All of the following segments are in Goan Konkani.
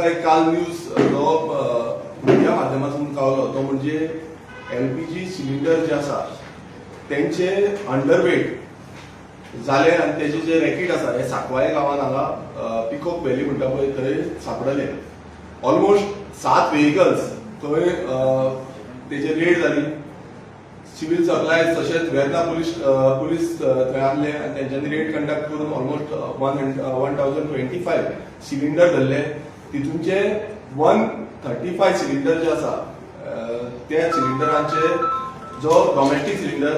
आमकां एक काल न्यूज जो मिडिया माध्यमातून कळलो तो म्हणजे एलपीजी सिलिंडर जे आसा तेंचे अंडरवेट जाले आनी तेजे जे रॅकेट आसा हे साकवाळे गांवान हांगा पिकॉक व्हॅली म्हणटा पळय थंय सापडले. ऑलमोस्ट सात व्हेकल्स थंय तेजेर रेड जाली. सिव्हिल सप्लाय तशेंच वेर्ना पुलीस पुलीस थंय आसले आनी तेंच्यांनी रेड कंडक्ट करून almost 1025 cylinder धरले. तितूनचे 135 सिलिंडर जे आसा, त्या सिलिंडरांचे जो डॉमेस्टीक सिलिंडर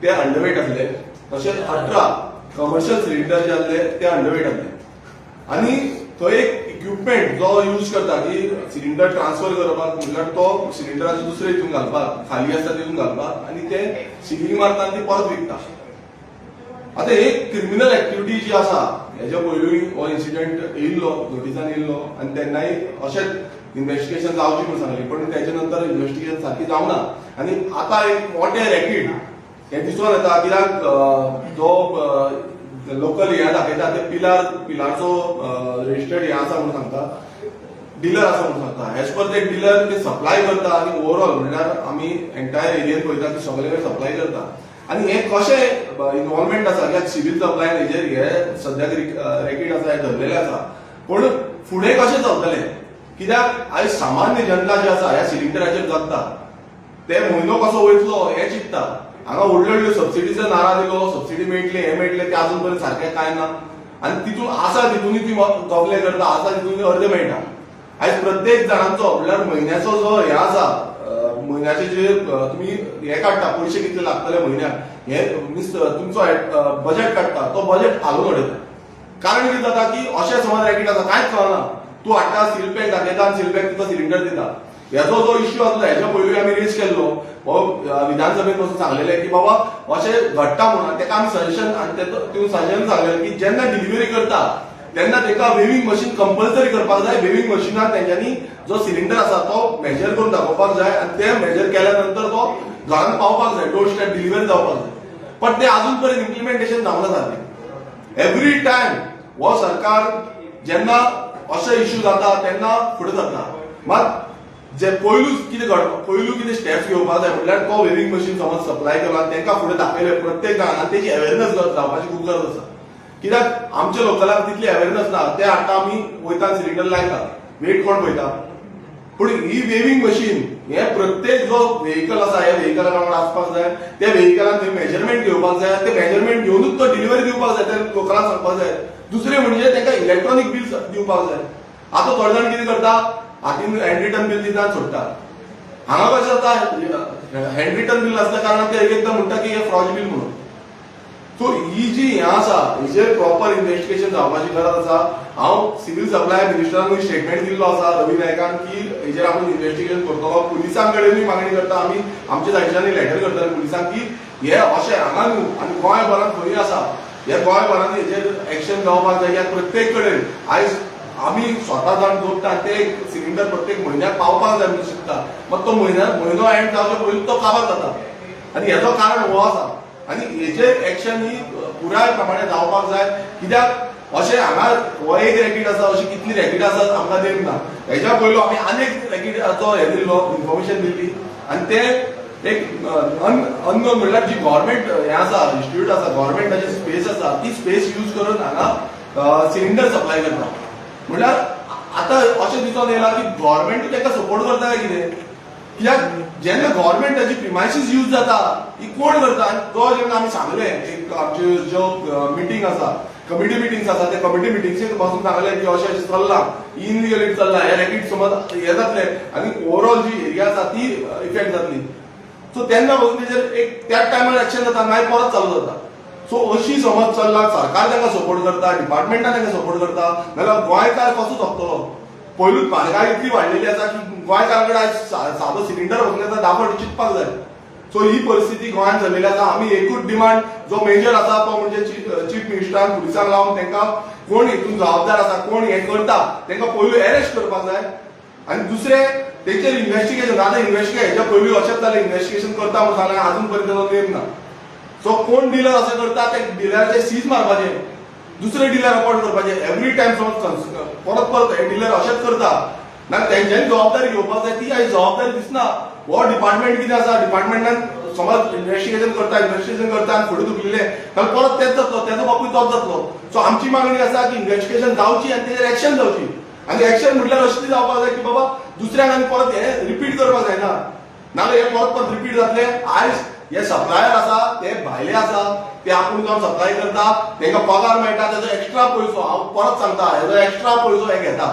ते अंडरवेट आसले, तशेंच 18 कमर्शियल सिलिंडर जे आसले ते अंडरवेट आसले. आनी थंय एक इक्विपमेंट जो यूज करता की सिलिंडर ट्रान्सफर करपाक, म्हणल्यार तो सिलिंडराचो दुसरे हितून घालपाक, खाली आसता तितून घालपाक आनी ते सिलिंग मारता आनी ती परत विकता. आतां एक क्रिमिनल एक्टिविटी जी आसा, हेच्या पयलूय हो इन्सिडंट येयल्लो, नोटिसान येयल्लो आनी तेन्नाय अशेंच इन्व्हेस्टिगेशन जावची म्हूण सांगली, पण तेच्या नंतर इन्व्हेस्टिगेशन सारकी जावना. आनी आतां एक मोठें रॅकेट हें दिसून येता, कित्याक जो लोकल हें दाखयता ते पिलार पिलारचो रजिस्टर्ड हें आसा म्हणून सांगता, डिलर आसा म्हणून सांगता. एज पर ते डिलर ते सप्लाय करता आनी ओवरऑल म्हणल्यार आमी एंटायर एरियन पळयता की सगळे कडेन सप्लाय करता. आनी हें कशें इन्वॉल्वमेंट आसा, कित्याक सिव्हिल सप्लाय हेजेर हे सद्याक रॅकेट आसा हे धरलेले आसा, पूण फुडें कशें चलतलें? कित्याक आयज सामान्य जनता जी आसा ह्या सिलिंडराचेर जगता, ते म्हयनो कसो वयतलो हें चिंतता. हांगा व्हडल्यो व्हडल्यो सबसिडीचो नारा दिलो, सबसिडी मेळटली, हें मेळटलें, तें अजून पर्यंत सारकें कांय ना. आनी तितून आसा तितूनय ती गपले करता, आसा तितून अर्दे मेळटा. आयज प्रत्येक जाणांचो म्हणल्यार म्हयन्याचो जो हें आसा, म्हयन्याचे जे तुमी हे काडटा, पयशे कितले लागतले म्हयन्याक, हे मिन्स तुमचो बजेट काडटा, तो बजेट हालोवन उडयता. कारण कितें जाता की अशें समज रॅकेट आसा, कांयच कळना, तूं हाडटा, सील पॅक दाखयता आनी सील पॅक तुका सिलिंडर दिता. हेजो जो इश्यू आसलो, हेच्या पयलूय आमी रेज केल्लो. हो विधानसभेत वचून सांगलेलें की बाबा अशें घडटा म्हणून. तेका आमी सजेशन आनी तितून सजेशन सांगलेलें की जेन्ना डिलिव्हरी करता तेन्ना तेका वेविंग मशीन कंपल्सरी करपाक जाय. वेविंग मशिनान तेंच्यांनी जो सिलिंडर आसा तो मेजर करून दाखोवपाक जाय आनी ते मेजर केल्या नंतर तो घरान पावपाक जाय, डोर स्टेप डिलिव्हरी जावपाक जाय. पण ते अजून पर्यंत इम्प्लिमेंटेशन जावना सारकें. एवरी टायम हो सरकार जेन्ना अशे इश्यू जाता तेन्ना फुडें सरता. मात जे पयलूच कितें घड पयलू कितें स्टेप्स घेवपाक जाय म्हणल्यार तो वेविंग मशीन समज सप्लाय केलो आनी तांकां फुडें दाखयलें प्रत्येक जाणान आनी तेजी अवेरनस जावपाची खूब गरज आसा, कित्याक आमच्या लोकलांक तितली अवेरनस ना. ते हाडटा, आमी वयता, सिलिंडर लायता, वेट कोण पळयता? पूण ही वेविंग मशीन हे प्रत्येक जो व्हेकल आसा ह्या व्हेकला वांगडा आसपाक जाय. त्या व्हेकलान थंय मेजरमेंट घेवपाक जाय, ते मेजरमेंट घेवनूच तो डिलिव्हरी दिवपाक जाय, त्या लोकांक सांगपाक जाय. दुसरें म्हणजे तांकां इलेक्ट्रॉनीक बिल दिवपाक जाय. आतां थोडे जाण कितें करता, हातीन हँड रिटन बील दिता आनी सोडटा. हांगा कशें जाता, हँड रिटन बील आसल्या कारणान ते एक एकदां म्हणटा की हे फ्रॉड बील म्हणून. सो ही जी हें आसा, हेजेर प्रॉपर इन्व्हेस्टिगेशन जावपाची गरज आसा. हांव सिव्हिल सप्लाय मिनिस्टरानूय स्टेटमेंट दिल्लो आसा, रवी नायकान, की हेजेर आपूण इन्व्हेस्टिगेशन करतलो. पुलिसां कडेनूय मागणी करता आमी, आमच्या सायडच्यानूय लेटर करतले पुलिसांक की हे अशें हांगा न्हू आनी गोंयभरान खंय आसा, हे गोंयभरान हेजेर एक्शन जावपाक जाय, कित्याक प्रत्येक कडेन आयज आमी स्वता जावन जोडटा ते सिलिंडर प्रत्येक म्हयन्याक पावपाक जाय म्हणून चिंतता, मात तो म्हयन्याक म्हयनो एंड जावचे पयलीं तो काबार जाता आनी हेजो कारण हो आसा. आनी हेजेर एक्शन ही पुराय प्रमाणे जावपाक जाय, कित्याक अशें हांगा हो एक रॅकेट आसा, अशी कितली रॅकेट आसा आमकां नेम ना. हेच्या पयलो आमी आनीक रॅकेटाचो हे दिल्लो, इन्फॉर्मेशन दिल्ली आनी ते एक अननोन म्हणल्यार जी गव्हर्मेंट हें आसा, इन्स्टिट्यूट आसा, गव्हर्मेंटाची स्पेस आसा, ती स्पेस यूज करून हांगा सिलिंडर सप्लाय करता. म्हणल्यार आतां अशें दिसून येयलां की गव्हर्मेंट ताका सपोर्ट करता काय कितें, कित्याक जेन्ना गव्हर्मेंटाची प्रिमायसीस यूज जाता, ही कोण करता? आनी तो जेन्ना आमी सांगलें, एक आमच्यो ज्यो मिटींग आसा, कमिटी मिटिंग्स आसा, त्या कमिटी मिटिंग्सेक बसून सांगलें की अशें अशें चल्लां, इनलिगली चल्लां, हे रॅकेट समज हे जातले आनी ओवरऑल जी एरिया आसा ती इफेक्ट जातली. सो तेन्ना पासून तेजेर एक त्याच टायमार एक्शन जाता, मागीर परत चालू जाता. सो अशी समज चल्ला, सरकार तांकां सपोर्ट करता, डिपार्टमेंटां तांकां सपोर्ट करता, नाल्यार गोंयकार कसो जगतलो? पयलूच म्हारगाय इतली वाडलेली आसा की गोंयकारा कडेन आयज सादो सिलिंडर वचून येता 10 फावटी चिंतपाक जाय. सो ही परिस्थिती गोंयांत जाल्लेली आसा. आमी एकूच डिमांड जो मेजर आसा तो म्हणजे चीफ मिनिस्टरान पुलिसांक लावन तांकां कोण हितून जबाबदार आसा, कोण हें करता, तांकां पयलू अरेस्ट करपाक जाय आनी दुसरें तेचेर इन्व्हेस्टिगेशन. आतां इन्व्हेस्टिगेशन हेच्या पयलू अशेंच जालें, इन्व्हेस्टिगेशन करता म्हणून सांगलें, अजून पर्यंत तेजो नेम ना. सो कोण डिलर अशें करता ते डिलराचे सीज मारपाचे. दुसरे डिलर अपॉइंट करपाचे. एवरी टायम समज परत परत हे डिलर अशेंच करता ना, तेंच्यांनी जबाबदारी घेवपाक जाय. ती आयज जबाबदारी दिसना. हो डिपार्टमेंट कितें आसा, डिपार्टमेंटान समज इन्व्हेस्टिगेशन करता, इन्व्हेस्टिगेशन करता आनी फुडें धुकलिले जाल्यार परत तेच जातलो, तेजो बापूय तोच जातलो. सो आमची मागणी आसा की इन्व्हेस्टिगेशन जावची आनी तेजेर एक्शन जावची. आनी एक्शन म्हटल्यार अशें जावपाक जाय की बाबा दुसऱ्यांक आनी परत हे रिपीट करपाक जायना, नाजाल्यार हे परत परत रिपीट जातले. आयज हे सप्लायर आसा ते भायले आसा, ते आपूण जावन सप्लाय करता, तांकां पगार मेळटा, तेजो एक्स्ट्रा पयसो, हांव परत सांगता, हेजो एक्स्ट्रा पयसो हे घेता.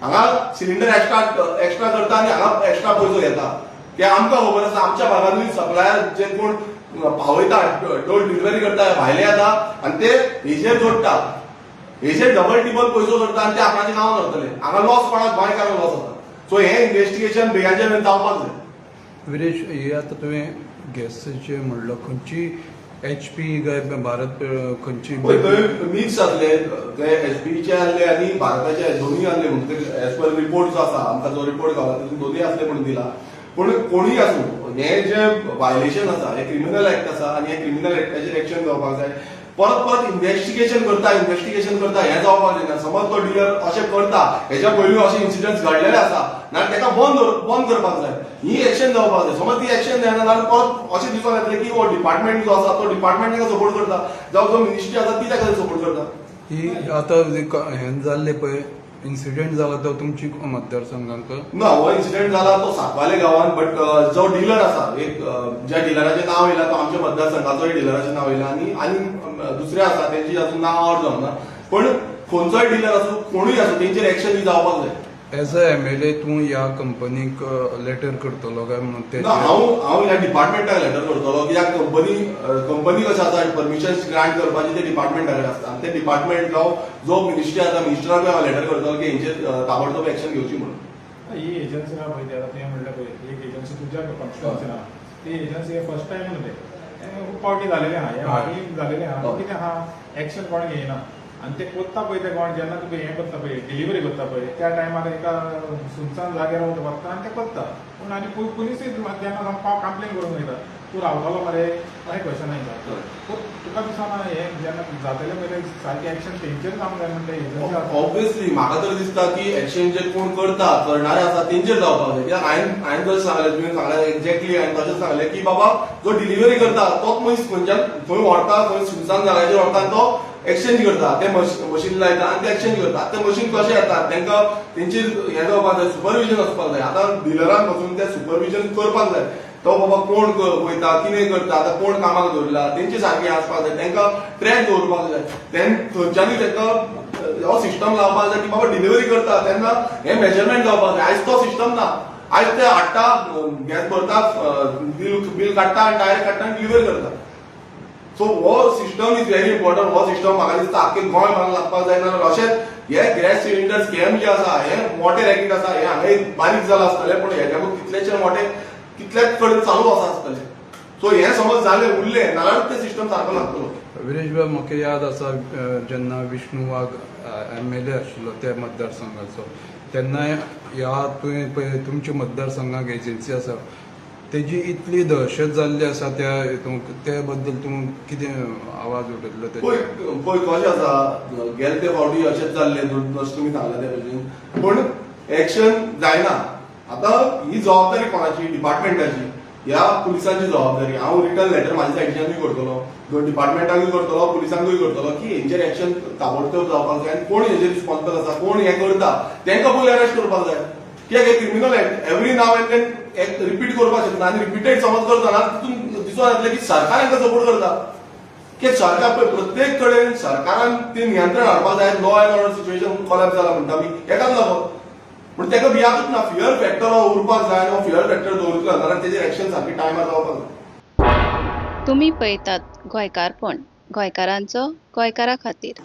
हांगा सिलिंडर एक्स्ट्रा एक्स्ट्रा करता आनी हांगा एक्स्ट्रा पयसो घेता. ते आमकां खबर आसा. आमच्या भागांतूय सप्लायर जे कोण पावयता, डोर डिलिव्हरी करता, भायले येता आनी ते हेजेर जोडटा, हेजेर डबल टिबल पयसो करता आनी ते आपणाच्या नांवान व्हरतले. हांगा लॉस कोणाक? गोंयकारांक लॉस जाता. सो हें इन्व्हेस्टिगेशन बेगानच्या बेगीन जावपाक जाय. विरेश, हे आतां तुवें गॅसाचे म्हणलो, खंयची एचपी काय भारत, खंयची? पळय, थंय मिक्स आसले ते, एचपीचे आसले आनी भारताचे दोन्ही आसले म्हणून ते एज पर रिपोर्ट जो आसा, आमकां जो रिपोर्ट गावला तितून दोन्ही आसले म्हणून दिला. पूण कोणूय आसूं, हें जे व्हायलेशन आसा हें क्रिमिनल एक्ट आसा आनी हे क्रिमिनल एक्टाचेर एक्शन जावपाक जाय. परत परत इन्व्हेस्टिगेशन करता, इन्व्हेस्टिगेशन करता, हें जावपाक जायना. समज तो डिलर अशें करता, हेच्या पयलीं अशे इन्सिडंट्स घडलेले आसा, नाल्यार ताका बंद करपाक जाय. ही एक्शन जावपाक जाय. समज ती एक्शन जायना जाल्यार परत अशें दिसून येतलें की हो डिपार्टमेंट जो आसा तो डिपार्टमेंट ताका सपोर्ट करता, जावं जो मिनिस्ट्री आसा ती ताका सपोर्ट करता. ही आतां हें जाल्लें पळय, इन्सिडेंट जाला तो तुमची मतदारसंघांक? ना, हो इन्सिडेंट जाला तो साकवाले गांवान, बट जो डिलर आसा एक, ज्या डिलराचें नांव येयला तो आमच्या मतदारसंघाचोय डिलराचें नांव येयला आनी आनी दुसरे आसा तेंची अजून नांव आवट जावंक ना. पण खंयचोय डिलर आसूं, कोणूय आसूं, तेंचेर एक्शन ही जावपाक जाय. एज अ एमएलए तूं ह्या कंपनीक लेटर करतलो काय म्हणून ना. तेचेर? हांव ह्या डिपार्टमेंटाक लेटर करतलो, कित्याक कंपनी कंपनी कशें आसा, परमिशन ग्रांट करपाची ते डिपार्टमेंटा कडेन आसता आनी ते डिपार्टमेंट जावं जो मिनिस्ट्री आसा, मिनिस्टराकूय हांव लेटर करतलो की हेंचेर ताबडतोब एक्शन घेवची म्हणून. ही एजन्सी ना पळय ती, आतां तुवें म्हणलें पळय, एक एजन्सी तुज्या कॉन्स्टिट्युन्सी ना, ती एजन्सी फर्स्ट टायम न्हू, तें खूब फावटी जालेलें आहा हें, आनी जालेलें आहा. कितें आहा, एक्शन कोण घेयना आनी ते कोत्ता पळय, ते कोण जेन्ना तुका हें करता पळय, डिलिव्हरी करता पळय, त्या टायमार एका सुनसान जाग्यार वता आनी ते करता. पूण आनी पुलिसूय जेन्ना कंप्लेन करूंक वयता, तूं रावतलो मरे, अशें क्वेश्चन येता. पूण तुका दिसना हें जेन्ना जातलें पळय, सारकें एक्शन तेंचेर जावंक जाय म्हणटा एजन्सी आसा? ऑब्वियसली, म्हाका तर दिसता की एक्शन जे कोण करता, करणारे आसा तेंचेर जावपाक जाय. कित्याक हांवें जशें सांगलें, तुवें सांगलें एक्झॅक्टली, हांवें तशेंच सांगलें की बाबा जो डिलिव्हरी करता तोच मनीस खंयच्यान खंय व्हरता, खंय सुनसान जाग्याचेर व्हरता आनी तो एक्सचेंज करता. ते मशीन लायता आनी ते एक्सचेंज करता. ते मशीन कशें येता, तांकां तेंचेर हें जावपाक जाय, सुपरविजन आसपाक जाय. आतां डिलरान वचून ते सुपरविजन करपाक जाय. तो बाबा कोण वयता, कितें करता, आतां कोण कामाक दवरला, तेंचे सारकें आसपाक जाय. तांकां ट्रॅक दवरपाक जाय. तें थंयच्यानूय तांकां हो सिस्टम लावपाक जाय की बाबा डिलिव्हरी करता तेन्ना हें मेजरमेंट जावपाक जाय. आयज तो सिस्टम ना. आयज ते हाडटा, गॅस भरता, बील काडटा आनी डायरेक्ट काडटा आनी डिलिव्हरी करता. सो हो सिस्टम is very important. हो सिस्टम म्हाका दिसता आख्खे गोंय म्हाका लागपाक जाय. ना अशेंच हे गॅस सिलिंडर स्कॅम जे आसा, हे मोठे रॅकेट आसा. हे हांगा एक बारीक जाला आसतलें, पूण हेच्याकून कितलेशे मोठे कितल्याच कडेन चालू आसा आसतलें. सो हे समज जालें उरलें नाल्यार ते सिस्टम सारको लागतलो. विरेश बाब, म्हाका याद आसा, जेन्ना विष्णू वाघ एमएलए आशिल्लो त्या मतदारसंघाचो, तेन्ना ह्या तुवें पळय तुमच्या मतदारसंघाक एजन्सी आसा तेजी इतली दहशत जाल्ली आसा, त्या हितून त्या बद्दल तूं कितें आवाज उठयतलो? पळय. तेजेर? पळय, कशें आसा, गेले ते फावटी अशेंच जाल्लें जशें तुमी सांगलें ते भशेन, पूण एक्शन जायना. आतां ही जबाबदारी कोणाची? डिपार्टमेंटाची, ह्या पुलिसांची जबाबदारी. हांव रिटन लेटर म्हाज्या सायडीच्यानूय करतलो, दोन डिपार्टमेंटाकूय करतलो, पुलिसांकूय करतलो की हेंचेर एक्शन ताबडतोब जावपाक जाय आनी कोण हेजेर रिस्पॉन्सिबल आसा, कोण हें करता, तांकां पयलीं अरेस्ट करपाक जाय. कित्याक हे criminal act every now and then एक रिपीट करपाक शकना आनी रिपीटेड समज करतना तितून दिसून येतलें की सरकार हांकां सपोर्ट करता, की सरकार पळय प्रत्येक कडेन सरकारान ते नियंत्रण हाडपाक जाय. Law and order situation collapse जाला म्हणटा आमी हेकाच लागून, पूण ताका भियाकूच ना. फियर फॅक्टर हो उरपाक जाय आनी हो फियर फॅक्टर दवरतलो जाल्यार तेजेर एक्शन सारकी टायमार जावपाक जाय. तुमी पळयतात गोंयकारपण, गोंयकारांचो गोंयकारा खातीर.